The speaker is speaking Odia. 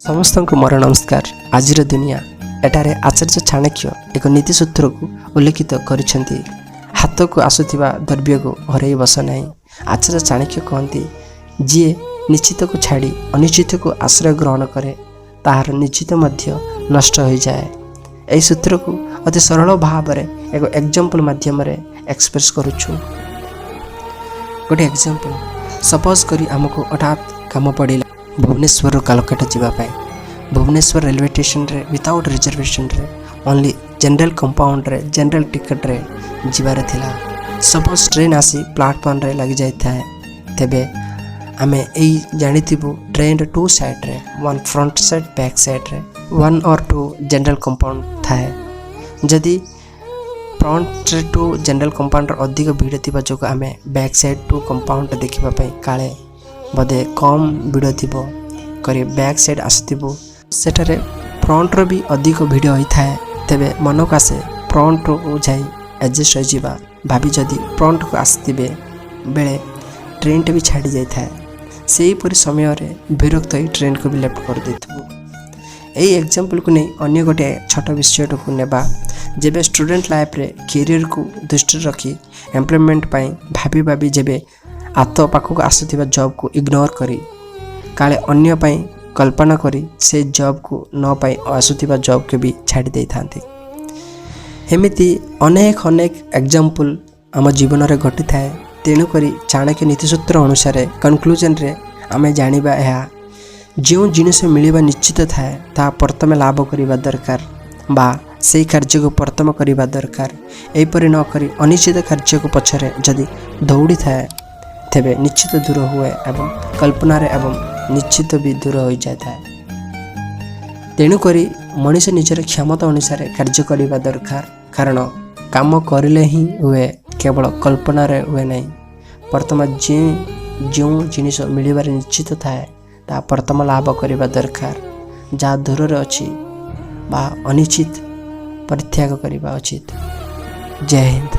ସମସ୍ତଙ୍କୁ ମୋର ନମସ୍କାର। ଆଜିର ଦୁନିଆ ଏଠାରେ ଆଚାର୍ଯ୍ୟ ଚାଣକ୍ୟ ଏକ ନୀତି ସୂତ୍ରକୁ ଉଲ୍ଲେଖିତ କରିଛନ୍ତି, ହାତକୁ ଆସୁଥିବା ଦ୍ରବ୍ୟକୁ ହରାଇ ବସ ନାହିଁ। ଆଚାର୍ଯ୍ୟ ଚାଣକ୍ୟ କହନ୍ତି, ଯିଏ ନିଶ୍ଚିତକୁ ଛାଡ଼ି ଅନିଶ୍ଚିତକୁ ଆଶ୍ରୟ ଗ୍ରହଣ କରେ, ତାହାର ନିଶ୍ଚିତ ମଧ୍ୟ ନଷ୍ଟ ହୋଇଯାଏ। ଏହି ସୂତ୍ରକୁ ଅତି ସରଳ ଭାବରେ ଏକ ଏକ୍ଜାମ୍ପଲ୍ ମାଧ୍ୟମରେ ଏକ୍ସପ୍ରେସ୍ କରୁଛୁ। ଗୋଟେ ଏକ୍ଜାମ୍ପଲ୍, ସପୋଜ୍ କରି ଆମକୁ ହଠାତ୍ କାମ ପଡ଼ିଲା ଭୁବନେଶ୍ୱରରୁ କାଲକାଟା ଯିବା ପାଇଁ। ଭୁବନେଶ୍ୱର ରେଲୱେ ଷ୍ଟେସନରେ ୱିଥାଉଟ୍ ରିଜର୍ଭେସନରେ ଓନ୍ଲି ଜେନେରାଲ୍ କମ୍ପାର୍ଟମେଣ୍ଟରେ ଜେନେରାଲ୍ ଟିକେଟ୍ରେ ଯିବାର ଥିଲା। ସପୋଜ୍ ଟ୍ରେନ୍ ଆସି ପ୍ଲାଟଫର୍ମରେ ଲାଗିଯାଇଥାଏ, ତେବେ ଆମେ ଏଇ ଜାଣିଥିବୁ ଟ୍ରେନ୍ର ଟୁ ସାଇଡ଼୍ରେ, ୱାନ୍ ଫ୍ରଣ୍ଟ ସାଇଡ଼୍, ବ୍ୟାକ୍ ସାଇଡ଼୍ରେ one or two general compartment ଥାଏ। ଯଦି ଫ୍ରଣ୍ଟରେ ଟୁ ଜେନେରାଲ୍ କମ୍ପାର୍ଟମେଣ୍ଟର ଅଧିକ ଭିଡ଼ ଥିବା ଯୋଗୁଁ ଆମେ ବ୍ୟାକ୍ ସାଇଡ଼୍ ଟୁ କମ୍ପାର୍ଟମେଣ୍ଟ ଦେଖିବା ପାଇଁ କାଳେ ବୋଧେ କମ୍ ଭିଡ଼ ଥିବ କରି ବ୍ୟାକ୍ ସାଇଡ଼୍ ଆସୁଥିବୁ, ସେଠାରେ ଫ୍ରଣ୍ଟର ବି ଅଧିକ ଭିଡ଼ ହୋଇଥାଏ। ତେବେ ମନକୁ ଆସେ ଫ୍ରଣ୍ଟକୁ ଯାଇ ଆଡ଼ଜଷ୍ଟ ହୋଇଯିବା ଭାବି ଯଦି ଫ୍ରଣ୍ଟକୁ ଆସିଥିବେ ବେଳେ ଟ୍ରେନ୍ଟା ବି ଛାଡ଼ି ଯାଇଥାଏ। ସେହିପରି ସମୟରେ ବିରକ୍ତ ହୋଇ ଟ୍ରେନ୍କୁ ବି ଲେଫ୍ଟ କରିଦେଇଥିବୁ। ଏଇ ଏକ୍ଜାମ୍ପଲ୍କୁ ନେଇ ଅନ୍ୟ ଗୋଟିଏ ଛୋଟ ବିଷୟଟାକୁ ନେବା। ଯେବେ ଷ୍ଟୁଡ଼େଣ୍ଟ ଲାଇଫ୍ରେ କ୍ୟାରିୟରକୁ ଦୃଷ୍ଟିରେ ରଖି ଏମ୍ପ୍ଲୟମେଣ୍ଟ ପାଇଁ ଭାବି ଭାବି ଯେବେ ହାତ ପାଖକୁ ଆସୁଥିବା ଜବ୍କୁ ଇଗ୍ନୋର କରି, କାଳେ ଅନ୍ୟ ପାଇଁ କଳ୍ପନା କରି ସେ ଜବ୍କୁ ନ ପାଇ ଆସୁଥିବା ଜବ୍କୁ ବି ଛାଡ଼ି ଦେଇଥାନ୍ତି। ଏମିତି ଅନେକ ଅନେକ ଏକ୍ଜାମ୍ପଲ୍ ଆମ ଜୀବନରେ ଘଟିଥାଏ। ତେଣୁକରି ଚାଣକ୍ୟ ନୀତିସୂତ୍ର ଅନୁସାରେ କନକ୍ଲୁଜନରେ ଆମେ ଜାଣିବା ଏହା, ଯେଉଁ ଜିନିଷ ମିଳିବା ନିଶ୍ଚିତ ଥାଏ, ତାହା ପ୍ରଥମେ ଲାଭ କରିବା ଦରକାର ବା ସେଇ କାର୍ଯ୍ୟକୁ ପ୍ରଥମ କରିବା ଦରକାର। ଏହିପରି ନ କରି ଅନିଶ୍ଚିତ କାର୍ଯ୍ୟକୁ ପଛରେ ଯଦି ଦୌଡ଼ିଥାଏ, ତେବେ ନିଶ୍ଚିତ ଦୂର ହୁଏ ଏବଂ କଳ୍ପନାରେ ଏବଂ ନିଶ୍ଚିତ ବି ଦୂର ହୋଇଯାଇଥାଏ। ତେଣୁକରି ମଣିଷ ନିଜର କ୍ଷମତା ଅନୁସାରେ କାର୍ଯ୍ୟ କରିବା ଦରକାର, କାରଣ କାମ କରିଲେ ହିଁ ହୁଏ, କେବଳ କଳ୍ପନାରେ ହୁଏ ନାହିଁ। ପ୍ରଥମ ଯେଉଁ ଜିନିଷ ମିଳିବାରେ ନିଶ୍ଚିତ ଥାଏ, ତାହା ପ୍ରଥମ ଲାଭ କରିବା ଦରକାର। ଯାହା ଦୂରରେ ଅଛି ବା ଅନିଶ୍ଚିତ, ପରିତ୍ୟାଗ କରିବା ଉଚିତ। ଜୟ ହିନ୍ଦ।